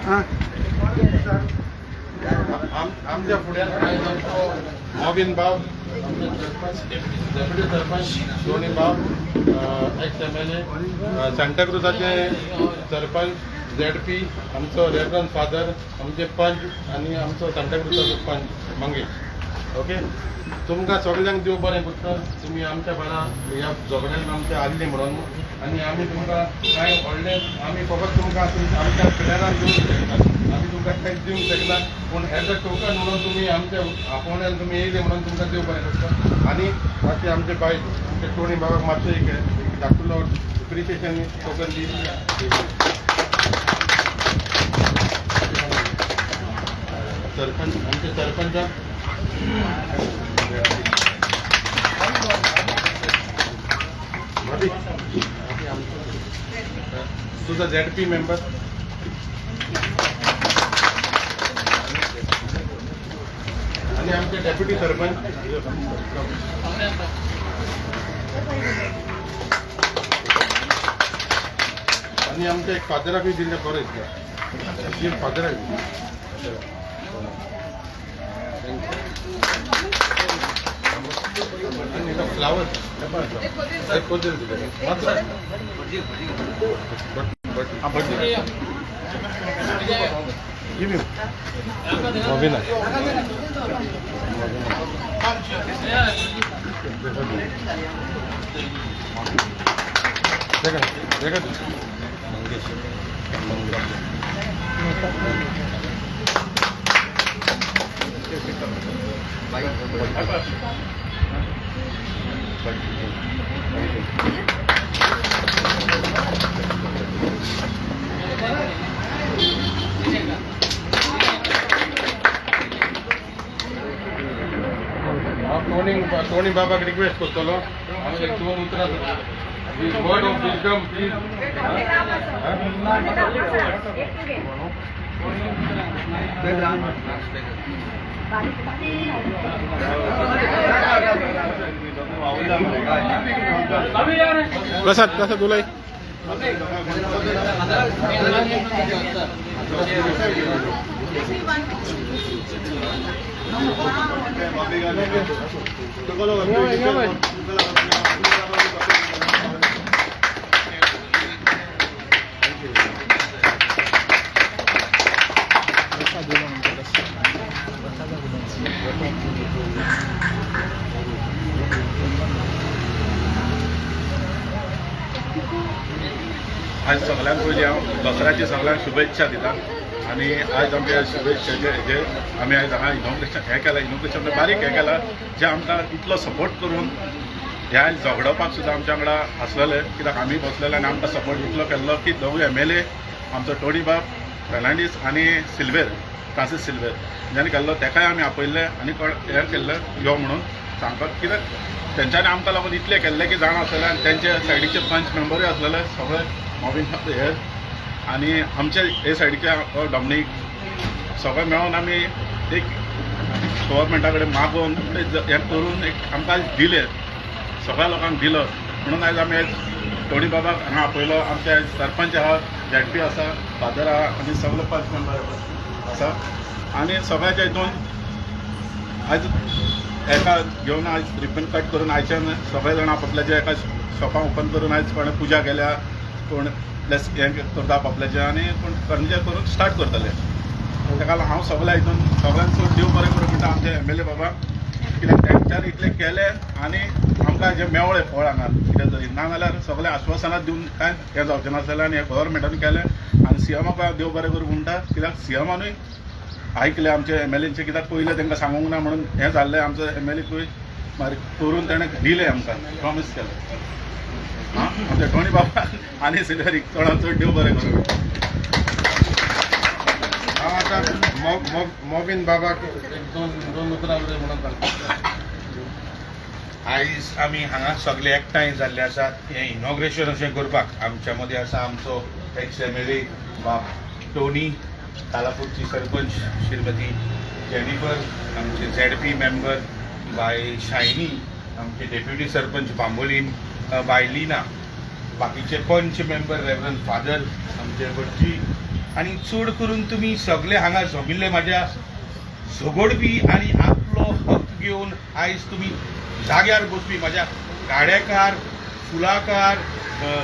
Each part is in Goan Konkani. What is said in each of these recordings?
आमच्या फुड्यान आयज आमचो मोबीन बाब, आमचे सरपंच, डेप्युटी सरपंच टोनी बाब, एक्स एमएलए, सांताक्रुजाचे सरपंच, झेडपी, आमचो रेवरंड फादर, आमचे पंच आनी आमचो सांताक्रुजाचो पंच मंगेश. ओके, तुमकां सगल्यांक देव बरें करता. तुमी आमच्या बारा ह्या झगड्यान आमच्या आसली म्हणून आनी आमी तुमकां कांय व्हडलें, आमी फकत तुमकां आमच्या प्रेरान दिवंक शकता, आमी तुमकां कांयच दिवंक शकना, पूण एज अ टोकन म्हणून तुमी आमच्या आपोवण्यान तुमी येयले म्हणून तुमकां देव बरें करता. आनी मातशें आमचे बायल, आमच्या टोणी बाबाक मातशें एक धाकटुलो एप्रिशिएशन टोकन दी. सरपंच, आमचे सरपंचाक भाभी, तुझा झेडपी मेंबर आणि आमचे डेप्युटी सरपंच आणि आमच्या एक फादराकूय दिल्ले, बरो इतले फादराक. आनी फ्लावर एक कोजेल दिले मात्र but but Give him. Mobina. देखा देखा, मंगेश मंगेश. हांव टोनी टोनी बाबाक रिक्वेस्ट करतलो, हांव एक दोन उतरां, वर्ड ऑफ विजडम प्लीज. प्रसाद, प्रसाद उलय. आज सगळ्यांक पयलीं हांव दसऱ्याची सगळ्यांक शुभेच्छा दिता. आनी आयज आमच्या शुभेच्छाचे हेजे आमी आयज हांगा इनॉग्रेशन हें केलां. इनॉग्रेशन म्हणजे बारीक हें केलां, जे आमकां इतलो सपोर्ट करून हे आयज झगडोवपाक सुद्दां आमच्या वांगडा आसलेले, कित्याक आमी बसलेले आनी आमकां सपोर्ट इतलो केल्लो की दोगूय एमएलए आमचो टोनी बाब फेर्नांडीस आनी सिल्वेर, फ्रांसीस सिल्वेर ज्याने केल्लो, तेकाय आमी आपयल्ले आनी कोण हें केल्लें यो म्हणून सांगपाक, कित्याक तेंच्यांनी आमकां लागून इतलें केल्लें की जाणा आसलेलें. आनी तेंचे सायडीचे पंच मेंबरूय आसलेले सगळे, मोबीन हे आनी आमचे हे सायडीचे डॉमनीक, सगळे मेळोन आमी एक गव्हर्मेंटा कडेन मागोवन हें करून एक आमकां दिलें, सगळ्या लोकांक दिलो म्हणून आयज आमी आयज टोनी बाबाक हांगा आपयलो. आमचे आयज सरपंच आहा, झेडपी आसा, फादर आहा आनी सगळे पंच मेंबर आसा आनी सगळ्याच्या हितून आयज एका घेवन आयज रिबन कट करून आयच्यान सगळे जाण आपापल्याच्या एका शॉपां ओपन करून आयज कोणें पुजा केल्या, कोण प्लस हें करता आपापल्याचें आनी कोण फर्निचर करून स्टार्ट करतले. ताका लागून हांव सगळ्या हितून सगळ्यांक चड देव बरें करूं म्हणटा आमचे एमएलए बाबा, कित्याक तेंच्यांनी इतलें केलें आनी आमकां जें मेवळें फळ हांगा कितें तरी. ना जाल्यार सगळें आश्वासनां दिवन कांय हें जावचें नासलें आनी हें गव्हर्मेंटान केलें. आनी सीएमाक हांव देव बरें करूं म्हणटा, कित्याक सीएमानूय आयकलें आमचे एमएलएचें, कित्याक पयलें तांकां सांगूंक ना म्हणून हें जाल्लें. आमचो एमएलए मागीर करून ताणें दिलें, आमकां प्रॉमीस केलें. आं, आमच्या टोनी बाबा आनी सिल्वेरीक चडान चड देव बरें करूं. हांव आतां मोबीन बाबाक एक दोन दोन उतरां उलय म्हणून सांगता. आयज आमी हांगा सगळे एकठांय जाल्ले आसात हें इनॉग्रेशन अशें करपाक. आमच्या मदें आसा आमचो एक्स एमएलए बाब टोनी, कालापूरची सरपंच श्रीमती जेनिफर, आमचे झेडपी मेंबर बाय शायनी, आमचे डेप्युटी सरपंच बांबोलीम बाय लिना, बाकीचे पंच मेंबर, रेवरंड फादर, आमचे भटजी. आनी चड करून तुमी सगळे हांगा जमिल्ले म्हाज्या झगडपी आनी आपलो हक्क घेवन आयज तुमी जाग्यार बसपी म्हाज्या गाडेकार, फुलाकार,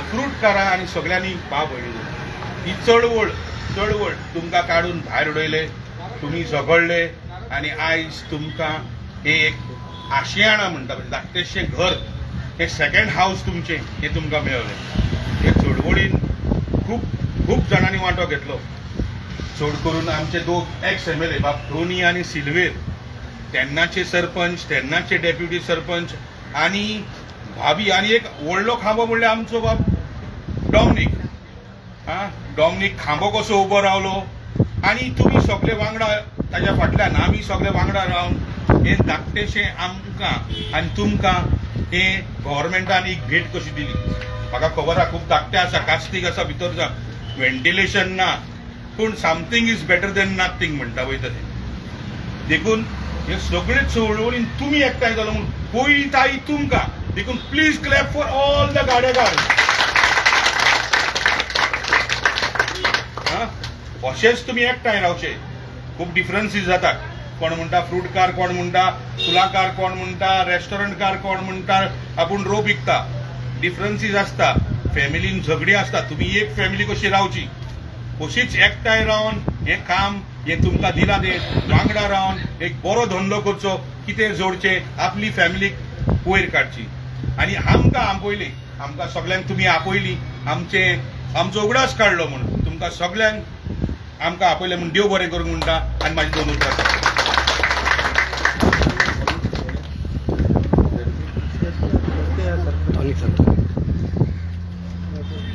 फ्रुटकारां आनी सगळ्यांनी भाव भयणी ही चळवळ चळवळ तुमकां काडून भायर उडयले, तुमी झगडले आनी आयज तुमकां हे एक आशियाना म्हणटा धाकटेशें घर, हे सेकंड हावस तुमचें हें तुमकां मेळ्ळें. हे चळवळीन खूब खूब जाणांनी वांटो घेतलो, चड करून आमचे दोग एक्स एमएलए बाब टोनी आनी सिल्वेर, तेन्नाचे सरपंच, तेन्नाचे डेप्युटी सरपंच आनी भाभी, आनी एक व्हडलो खांबो म्हणल्यार आमचो बाब डॉमनीक. आं, डॉमनीक खांबो कसो उबो रावलो आनी तुमी सगळे वांगडा ताज्या फाटल्यान आमी सगळे वांगडा रावन हें धाकटेशें आमकां आनी तुमकां हें गव्हर्मेंटान एक भेट कशी दिली. म्हाका खबर आहा खूब धाकटें आसा, कास्तीक आसा, भितर जा व्हेंटिलेशन ना, पूण something is better than nothing म्हणटा पळय तशें. देखून हे सगळे चळवळीन तुमी एकठांय जालो म्हूण पयली ताई तुमकां, देखून please clap for all the गाडेकार. अशेंच तुमी एकठांय रावचे. खूब डिफरन्सीस जातात, कोण म्हणटा फ्रुटकार, कोण म्हणटा फुलाकार, कोण म्हणटा रेस्टॉरंटकार, कोण म्हणटा आपूण रोप विकता. डिफरन्सीस आसता, फॅमिलीन झगडीं आसता. तुमी एक फॅमिली कशी रावची, कशीच एकठांय रावन हें काम हें तुमकां दिलां तें वांगडा रावन एक बरो धंदो करचो, कितें जोडचें, आपली फॅमिलीक वयर काडची. आनी आमकां आपयली, आमकां सगल्यांक तुमी आपयली, आमचे आमचो उगडास काडलो म्हूण तुमकां सगल्यांक आमकां आपयलें म्हूण देव बरें करूंक म्हणटा आनी म्हाजी दोन उतरां.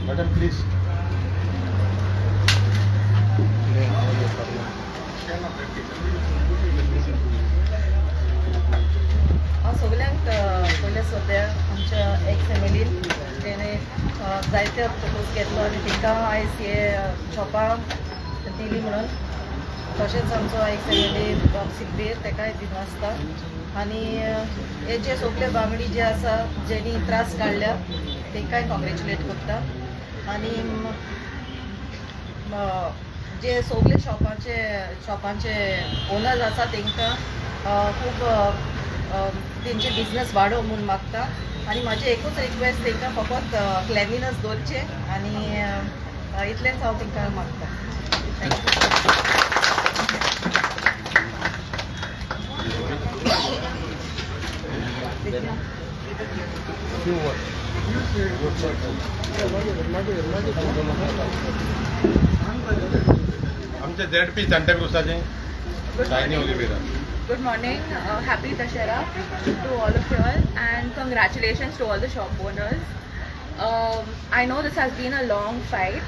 Madam please. हांव सगल्यांक पयले सद्या आमच्या एक्स एमएलएन तेणें जायते ऑक्टोपस घेतलो आनी तांकां आयज हे शॉपां दिली म्हणून, तशेंच आमचो एक्स एमएलए बाब सिल्वेर ताकाय दिनासता. आनी हे जे सगळे बांगडी जे आसा जेणी त्रास काडल्या तांकांय कॉंग्रेच्युलेट करता. आनी जे सगळे शॉपांचे ओनर्स आसा तांकां खूब तेंचे बिजनस वाडोव म्हूण मागता. आनी म्हाजें एकूच रिक्वेस्ट तांकां फकत क्लेनलीनस दवरचें आनी इतलेंच हांव तांकां मागता. Thank you. आमचे ZP सांताक्रुजाचे Shiny Oliveira. Good morning, happy Dashera to all of you all and congratulations to all the shop owners. I know this has been a long fight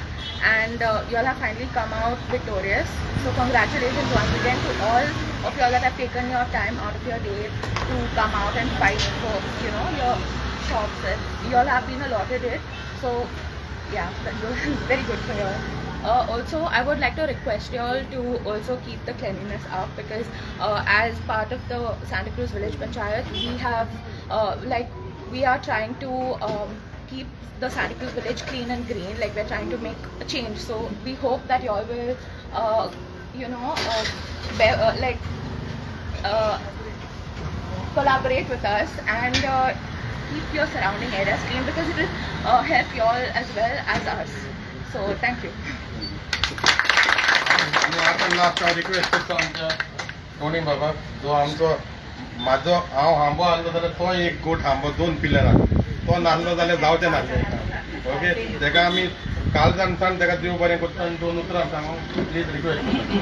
and you all have finally come out victorious. So congratulations once again to all of you all that have taken your time out of your day to come out and fight for, you know, your shops. You all have been allotted it. So yeah, very good for you all. Also, I would like to request you all to also keep the cleanliness up because as part of the Santa Cruz Village Panchayat, we have we are trying to keep the Santa Cruz Village clean and green. Like, we're trying to make a change. So we hope that you all will, collaborate with us and keep your surrounding areas clean because it will help you all as well as us. So thank you. आनी आतां लास्ट हांव रिक्वेस्ट करता आमच्या टोनी बाबाक, जो आमचो म्हाजो हांव हांबो आहलो जाल्यार तो एक गोट हांबो दोन पिलराक तो नासलो जाल्यार जावचें नासलें. ओके, तेका आमी कालजान सान तेका देव बरें करता आनी दोन उतरां सांगू प्लीज रिक्वेस्ट करता.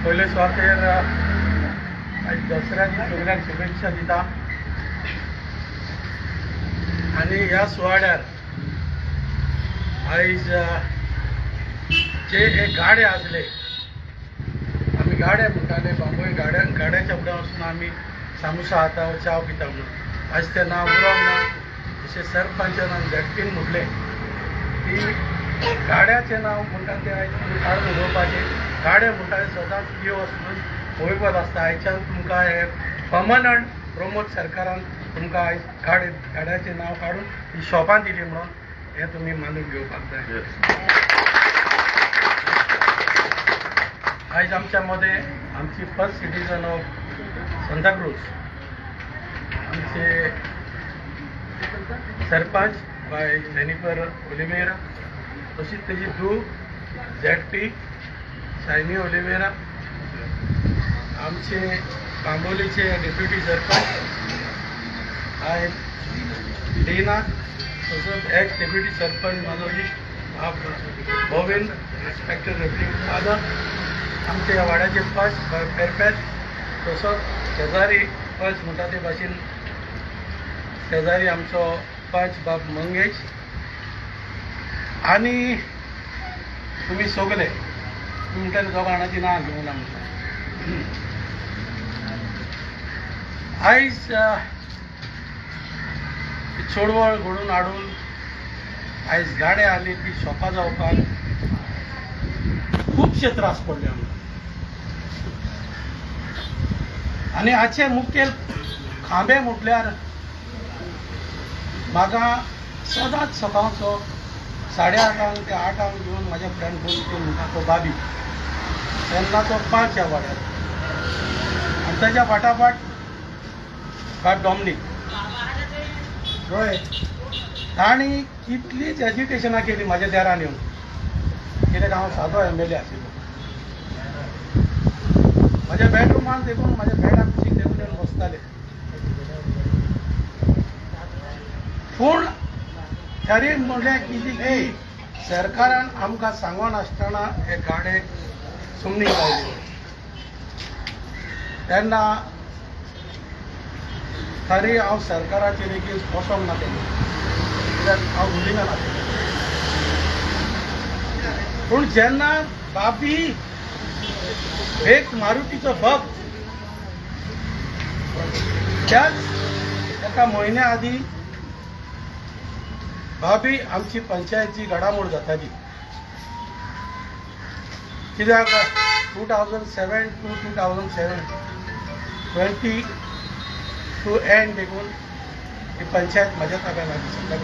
पयले सुवातेर आयज दसऱ्याची सगळ्यांक शुभेच्छा दिता आनी ह्या सुवाळ्यार आयज जे हे गाडे आसले, आमी गाडे म्हणटाले, बांबोळे गाड्या गाड्याच्या फुडें वचून आमी सामोसा खाता च्याव पिता म्हणून, आयज तें नांव उरोंक ना. जशें सरपंचान आनी झेडपीन म्हटलें की गाड्याचें नांव म्हणटा तें आयज तुमी काडून उडोवपाचें. गाडे म्हणटा तें सदांच पियो वचून वयपात आसता. आयच्यान तुमकां हें पर्मनंट प्रमोद सरकारान तुमकां आयज गाडे गाड्याचें नांव काडून ही शॉपां दिली म्हणून हें तुमी मानून घेवपाक जाय. आयज आमच्या मदें आमची फर्स्ट सिटीजन ऑफ सांताक्रूज आमचे सरपंच बाय जेनिफर ओलिवेरा, तशीच तेजी धूव झेड पी शायनी ओलिवेरा, आमचे बांबोलीचे डेप्युटी सरपंच आयज डिना, तसोच एक्स डेप्युटी सरपंच म्हाजो इश्ट बाब बोविन, रिस्पेक्टेड रेवरेंड फादर, आमच्या ह्या वाड्याचे पंच पेरपेत, तसोच शेजारी पंच म्हणटा ते भाशेन शेजारी आमचो पंच बाब मंगेश आनी तुमी सगले. तुमी म्हणटाले दोगां जाणांची नांव घेवंक ना म्हणटा. आयज चळवळ घडोवन हाडून आयज गाडे आसली ती शॉपां जावपाक खुबशे त्रास पडले आमकां. आनी हाचे मुखेल खांबे म्हटल्यार म्हाका सदांच सकाळचो 8:30 ते 8 येवन म्हाज्या फ्रेंड फोन म्हणटा तो बाबी, तेन्ना तो 5 ह्या वाड्यार, आनी ताच्या फाटाफाट बाब डॉमनीक. हय, तांणी कितलीच एजिटेशनां केली म्हाज्या देरान येवन, कित्याक हांव सादो एम.एल.ए. आशिल्लो. म्हाज्या बेडरुमान देखून म्हाज्या बेडा कुशीक देखून येवन बसताले. पूण खरें म्हणल्यार कितें की सरकारान आमकां सांगून आसतना हे गाडे सुमणी लायली तेन्ना खरें हांव सरकाराचेर एगेन्स्ट वचोंक ना तेन्ना, कित्याक हांव रुलिंगान आशिल्लो. पूण जेन्ना बाबी एक मारुतीचो भक्त त्याच एका म्हयन्या आदीं भाभी आमची पंचायतची घडामोड जाताली, कित्याक 2007 टू 2022 एंड देखून ही पंचायत म्हाज्या ताब्यात आसली सगळ्या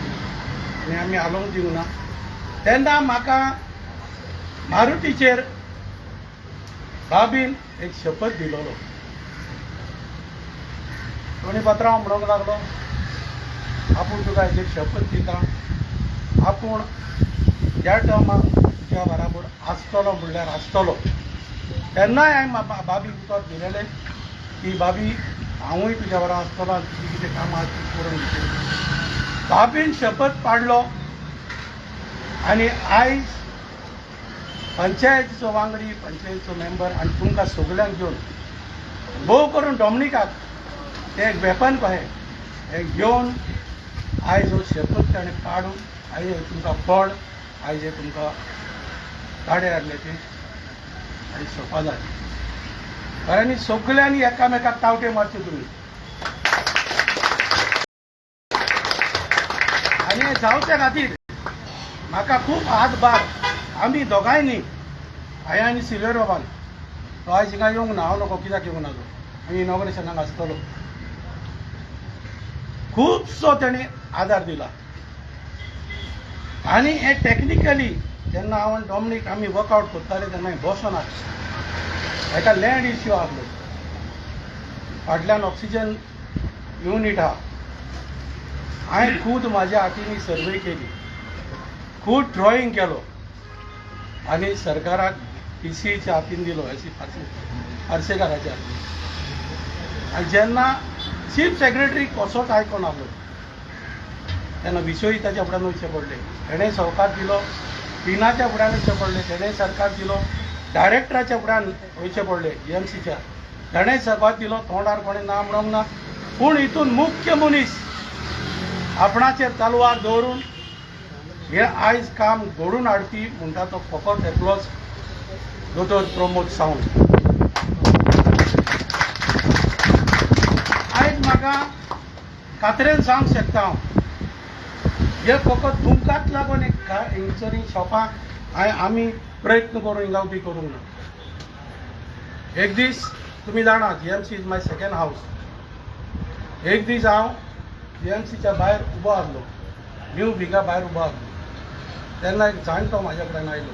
आनी आमी हालोवंक दिवंक ना. तेन्ना म्हाका मारुतीचेर भाभीन एक शपथ दिलोलो. कोणी पत्रांव म्हणूंक लागलो आपूण तुका हेजेर शपथ दिता, आपूण ह्या टर्माक तुज्या बराबर आसतलो म्हणल्यार आसतलो. तेन्नाय हांवें बाबीक उतर दिलेलें की बाबी हांवूय तुज्या बरोबर आसतलो आनी तुजी कितें कामां आसा ती करून दितलो. बाबीन शपथ पाडलो आनी आयज पंचायतीचो वांगडी, पंचायतीचो मेंबर आनी तुमकां सगल्यांक घेवन भोव करून डॉमनिकाक तें एक वेपन कहें हें घेवन आयज हो शपथ ताणें काडून आयज हे तुमकां फळ, आयज हे तुमकां गाडे हाडले ते आयज सोंपा जालें. खऱ्यांनी सगल्यांनी एकामेकाक तावटे मारचे तुमी आनी हें जावचे खातीर म्हाका खूब हातभार आमी दोगांयनी, हांवें आनी सिल्वेर बाबान. तो आयज हिंगा येवंक ना, हांव नको कित्याक येवंक ना तो, आमी इनॉग्रेशनाक आसतलो. खुबसो तेणें आदार दिला आनी हें टॅक्निकली जेन्ना हांव आनी डॉमनीक आमी वर्कआवट करताले तेन्ना बसोन आसलें. एका लँड इश्यू आसलो, फाटल्यान ऑक्सिजन युनीट आहा. हांवें खूद म्हाज्या हातींनी सर्वे केली, खूद ड्रॉइंग केलो आनी सरकाराक पी.सी.च्या हातीन दिलो, एसी पार्सेकाराच्या हातीन. आनी जेन्ना चीफ सेक्रेटरी कसोच आयकोन आसलो तेन्ना विश्वजिताच्या फुड्यान वयचें पडलें, तेणें सहकार दिलो, पिनाच्या फुड्यान वयचें पडलें, तेणें सरकार दिलो, डायरेक्टराच्या फुड्यान वयचें पडलें, जी.एम.सीच्या तेणें सहकार दिलो. तोंडार कोणें ना म्हणूंक ना, पूण हितून मुख्य मनीस आपणाचेर तलवार दवरून हें आयज काम घडून हाडपी म्हणटा तो फकत एकलोच दोतोर प्रमोद सावंत. आयज म्हाका कातरेन सांगूंक शकता हांव, हे फकत तुमकांच लागून एक हिंगसर शॉपां हांवें आमी प्रयत्न करून हिंगा उबी करूंक ना. एक दीस तुमी जाणात, GMC is my second house. एक दीस हांव बीएमसीच्या भायर उबो आसलो, न्यू बिगा भायर उबो आसलो, तेन्ना एक जाणटो म्हाज्या कडेन आयलो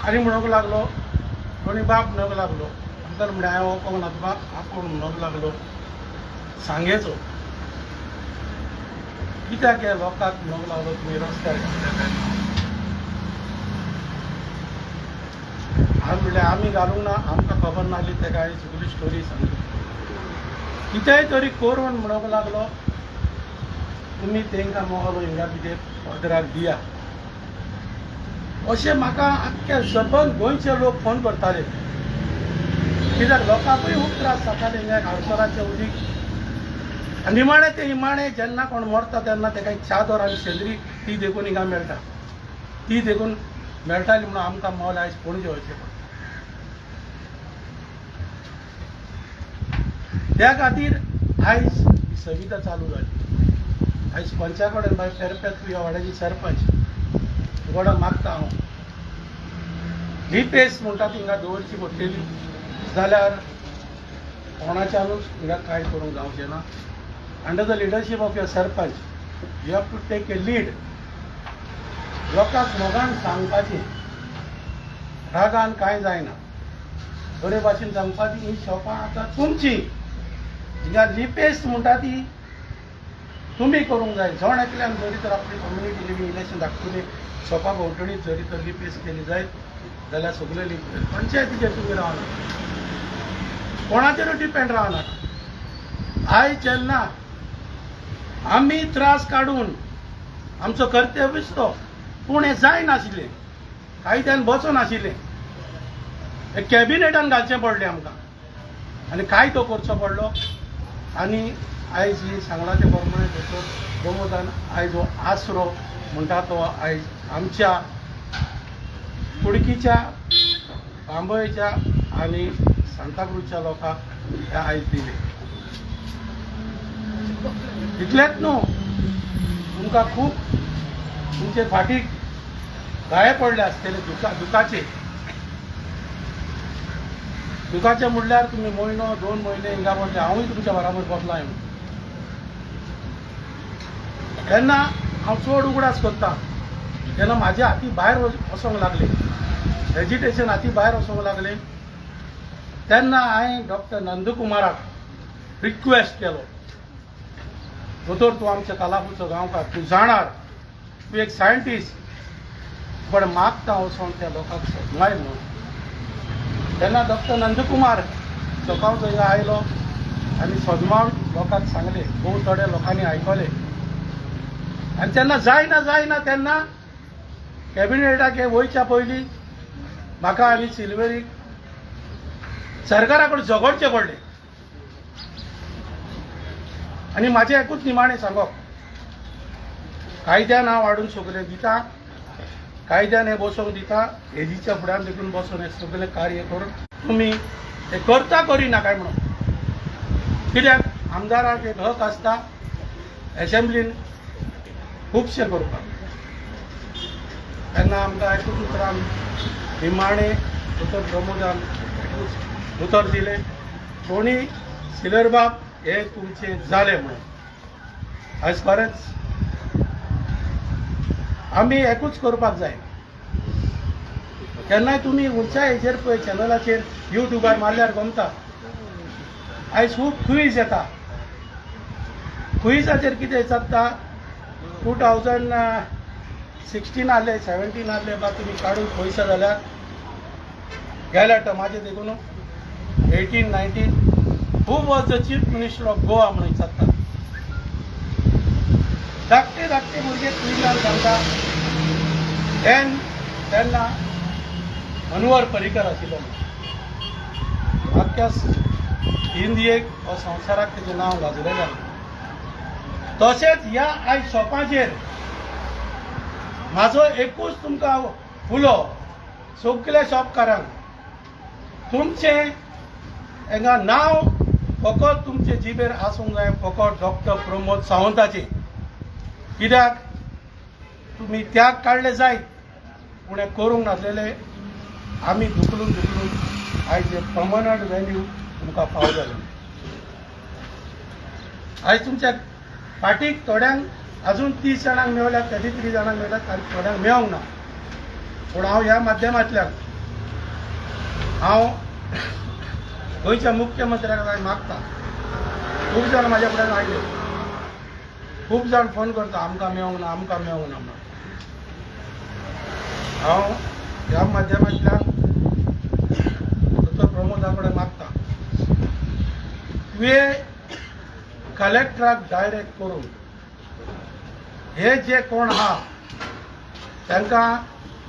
आनी म्हणूंक लागलो, टोनी बाब म्हणूंक लागलो, अंकल म्हणलें हांवें वळखूंक ना तुका, हांव कोण म्हणूंक लागलो, सांगेचो कित्याक हे लोकांक म्हणूंक लागलो तुमी रस्त्यार घातले काय? हांवें म्हणलें आमी घालूंक ना, आमकां खबर नासली, तेका हांवें सगळी स्टोरी सांगली. कितेंय तरी करून म्हणूंक लागलो तुमी तांकां मोगलो हिंगा कितें पदराक दिया, अशें म्हाका आख्खे सबंद गोंयचे लोक फोन करताले, कित्याक लोकांकूय खूब त्रास जाताले हिंगा हाडसराचें उदीक. आनी निमाणें ते निमाणें जेन्ना कोण मरता तेन्ना तेका एक चादर आनी शेंदरी ती देखून हिंगा मेळटा, ती देखून मेळटाली म्हणून आमकां मोल आयज पणजे वचचें पडटा. त्या खातीर आयज ही संविधा चालू जाली. आयज पंचा कडेन बाय पेरपेत ह्या वाड्याची सरपंच गोडा मागता हांव, लिपेस म्हणटा तिंगा दवरची पडटली, जाल्यार कोणाच्यानूच हिंगा कांय करूंक जावचें ना. Under the leadership of your sarpanch you have to take a lead. लोकांक मोगान सांगपाचें, रागान कांय जायना, बरे भाशेन सांगपाची, ही शॉपां आतां तुमची, हिंगा लिपेस म्हणटा ती तुमी करूंक जाय. जण एकल्यान जरी तर आपली कम्युनिटी लिवींग इलेक्शन दाखतली, शॉपा भोंवतणी जरी तर लिपेस केली जायत जाल्यार सगळे लिपेस पंचायतीचेर तुमी रावना, कोणाचेरूय डिपेंड रावनाका. आयज जेन्ना आमी त्रास काडून आमचो कर्तव्यूच तो, पूण हें जायनाशिल्लें, कायद्यान बसनाशिल्लें, हें कॅबिनेटान घालचें पडलें आमकां आनी कायदो करचो पडलो. आनी आयज ही सांगलां ते प्रमाणे दोतोर प्रमोदान आयज हो आसरो म्हणटा तो आयज आमच्या कुडकीच्या, बांबोळेच्या आनी सांताक्रूजच्या लोकांक हे आयज दिले. इतलेंच न्हू, तुमकां खूब तुमचे फाटीक घाये पडले आसतले दुखाचे, दुखाचे म्हणल्यार तुमी म्हयनो 2 म्हयने हिंगा पडले, हांवूय तुमच्या बराबर बसला म्हणून. तेन्ना हांव चड उगडास करता तेन्ना म्हाजे हाती भायर वचोंक लागले, एजिटेशन हाती भायर वचोंक लागले, तेन्ना हांवें डॉक्टर नंदकुमाराक रिक्वेस्ट केलो, दोतोर तूं आमच्या कालापूरचो गांवकार, तूं जाणार, तूं एक सायंटिस्ट, पण मागता वचोन त्या लोकांक सोदमाय म्हणून. तेन्ना डॉक्टर नंदकुमार सकाळचो हिंगा आयलो आनी सोदमाव लोकांक सांगले, भोव थोड्या लोकांनी आयकले. आनी तेन्ना जायना जायना तेन्ना कॅबिनेटाक वयच्या पयलीं म्हाका आनी सिल्वेरीक सरकारा कडेन झगडचें पडलें. आनी म्हाजें एकूच निमाणें सांगप, कायद्यान हांव हाडून सगलें दिता, कायद्यान हें बसोवंक दिता, हेजीच्या फुड्यान देखून बसून हें सगलें कार्य करून तुमी हें करता करिना काय म्हणून. कित्याक आमदाराक एक हक आसता एसेंब्लीन खुबशें करपाक. तेन्ना आमकां एकूच उतरान निमाणें दोतोर प्रमोदान एकूच उतर दिलें, कोणी सिलरबाब हे तुमचें जालें म्हणून. आयज खरेंच आमी एकूच करपाक जाय. केन्नाय तुमी खंयच्याय हेजेर पळय चॅनलाचेर युट्यूबार मारल्यार गमता, आयज खूब क्वीज येता. क्विजाचेर कितें जाता, 2016 आहले 17 आहले बा तुमी काडून पयशे जाल्यार गेल्या टर्माचे देखून 18 19 who was the chief minister of Goa म्हणून विचारता. धाकटे धाकटे भुरगे क्विजान सांगता. तेन्ना मनोहर पर्रीकर आशिल्लो, आख्ख्या इंदियेक हो संवसाराक तेजें नांव गाजलेलें. तशेंच ह्या आयज शॉपाचेर म्हाजो एकूच तुमकां उलो, सगल्या शॉपकारांक, तुमचें हांगा नांव फकत तुमचे जिबेर आसूंक जाय, फकत डॉक्टर प्रमोद सावंताचें. कित्याक तुमी त्याग काडले जायत, पूण हें करूंक नासलेले आमी धुकलून धुकलून आयज एक पर्मनंट व्हेन्यू तुमकां फावो जालें. आयज तुमच्या फाटीक थोड्यांक अजून 30 जाणांक मेवल्यात, 33 जाणांक मेवल्यात आनी थोड्यांक मेळोंक ना. पूण हांव ह्या माध्यमांतल्यान हांव गोंयच्या मुख्यमंत्र्या कडेन मागता. खूब जाण म्हाज्या फुड्यान आयले, खूब जाण फोन करता आमकां मेळोंक ना, आमकां मेळोंक ना म्हणून. हांव ह्या माध्यमांतल्यान दोतोर प्रमोदा कडेन मागता, तुवें कलेक्टराक डायरेक्ट करून हे जे कोण आहा तांकां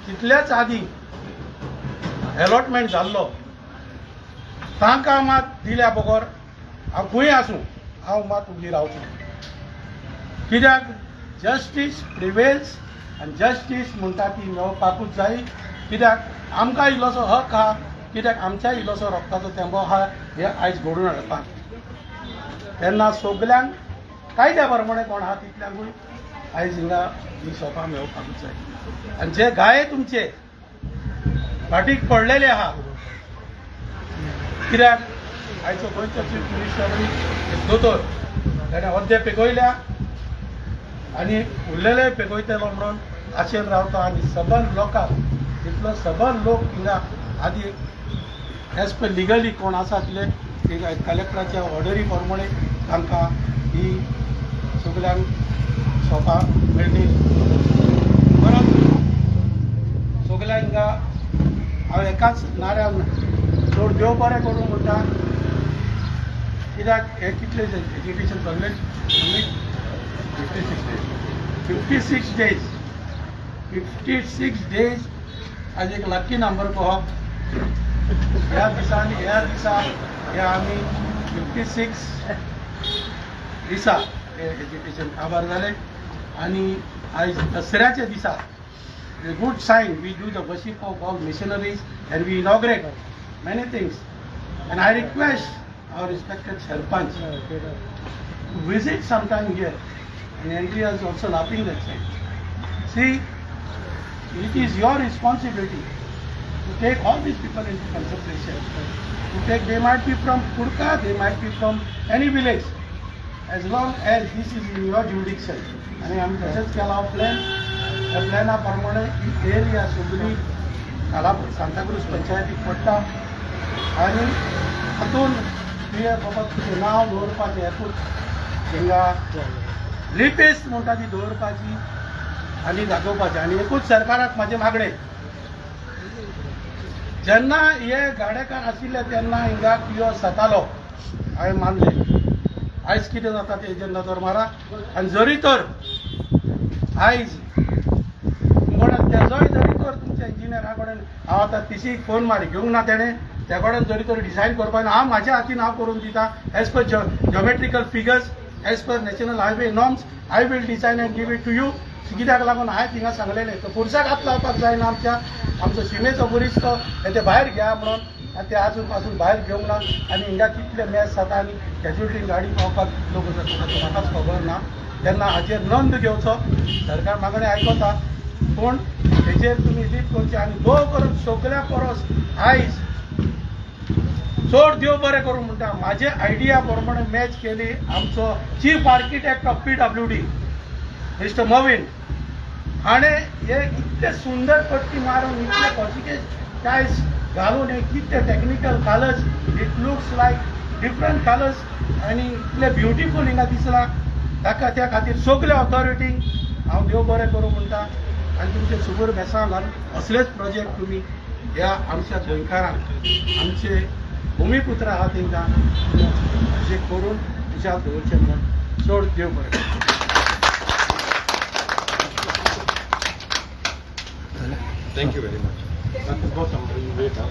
तितल्याच आदी एलॉटमेंट जाल्लो तांकां मात दिल्या बगर हांव खंय आसूं हांव मात उगी रावचो. कित्याक जस्टीस प्रिवेल्स आनी जस्टीस म्हणटा ती मेळपाकूच जाय. कित्याक आमकां इल्लोसो हक आहा, कित्याक आमच्या इल्लोसो रक्ताचो तेंबो आहा हे आयज घडून हाडपाक. तेन्ना सगल्यांक कायद्या प्रमाणे कोण आहा तितल्यांकूय आयज हिंगा ही शॉपां मेळपाकूच जाय. आनी जे गाये तुमचे फाटीक पडलेले आहा, कित्याक आयचो गोंयचो चीफ मिनिस्टर एक दोतोर, ताणें अर्दे पेकयल्या आनी उरलेले पेकयतलो म्हणून आशेन रावता. आनी सबंद लोकांक तितलो सबंद लोक हिंगा आदी एज पर लिगली कोण आसा तितले कलेक्टराच्या ऑर्डरी प्रमाणे तांकां ही सगल्यांक शॉपां मेळटली. परत सगल्यांक हिंगा हांव एकाच नाऱ्यान चड देव बरें करूं म्हणटा. कित्याक हे कितले एज्युकेशन चल्लें 56 days, 56 days आज एक लक्की नंबर कहो. ह्या दिसांनी ह्या दिसा हे आमी 56 दिसा हे एज्युकेशन काबार जालें. आनी आयज दसऱ्याच्या दिसा a good sign, we do the worship of all missionaries and we inaugurate many things. And I request our respected Sarpanch to visit sometime here. And Andrea is also laughing that side. See, it is your responsibility to take all these people into consideration. To take, they might be from Kurka, they might be from any village. As long as this is in your jurisdiction. आनी आमी तशेंच केला प्लॅन, त्या प्लॅना प्रमाणे ही एरिया सगळी कालापूर सांताक्रूज पंचायतीक पडटा. आनी हातून तुवें बाबा तुजें नांव दवरपाचें एकूच हिंगा लिपीस म्हणटा ती दवरपाची आनी दाखोवपाची. आनी एकूच सरकाराक म्हाजें मागणें, जेन्ना हे गाडेकार आशिल्ले तेन्ना हिंगा पिओ जातालो हांवें मानलें. आयज कितें जाता तेजेर नदर मारा. आनी जरी तर आयज कोणा तेजोय जरी तर तुमच्या इंजिनियरा कडेन हांव आतां तिशीक फोन मारी घेवंक ना, तेणें त्या कडेन जरी तर डिजायन करपाक हांव म्हाज्या हातीन हांव करून दिता. As per geometrical figures, as per national highway norms, I will design and give it to you. कित्याक लागून हांवें थिंगा सांगलेलें तो पुरसाक हात लावपाक जायना, आमच्या आमचो शिमेचो मनीस तो ते भायर घ्या म्हणून. आनी ते आजून पासून भायर घेवंक ना. आनी हिंगा कितले मॅच जाता आनी कॅज्युलिटीन गाडी पावपाक कितलो जाता तो म्हाकाच खबर ना. तेन्ना हाजेर नोंद घेवचो, सरकार मागणें आयकता पूण हेजेर तुमी लीप करची. आनी दो करून सगल्या परस आयज चड देव बरें करूं म्हणटा. म्हाजे आयडिया प्रमाणे मॅच केली आमचो chief architect of PWD mister Movin हाणें हे इतले सुंदर पट्टी मारून इतले पॉजिटीव टायल्स घालून हे कितले technical colours, it looks like different colours आनी इतले ब्युटिफूल हिंगा दिसला. ताका त्या खातीर सगल्या ऑथॉरिटींक हांव देव बरें करूं म्हणटा. आनी तुमचे सुगूर बेसांव घालून असलेच प्रोजेक्ट तुमी ह्या आमच्या गोंयकारांक आमचे भुमीपुत्र आहा तांकां अशें करून विचार दवरचें म्हणून चड देव बरें करूं. Thank you very much. Go somewhere, you wait. Huh?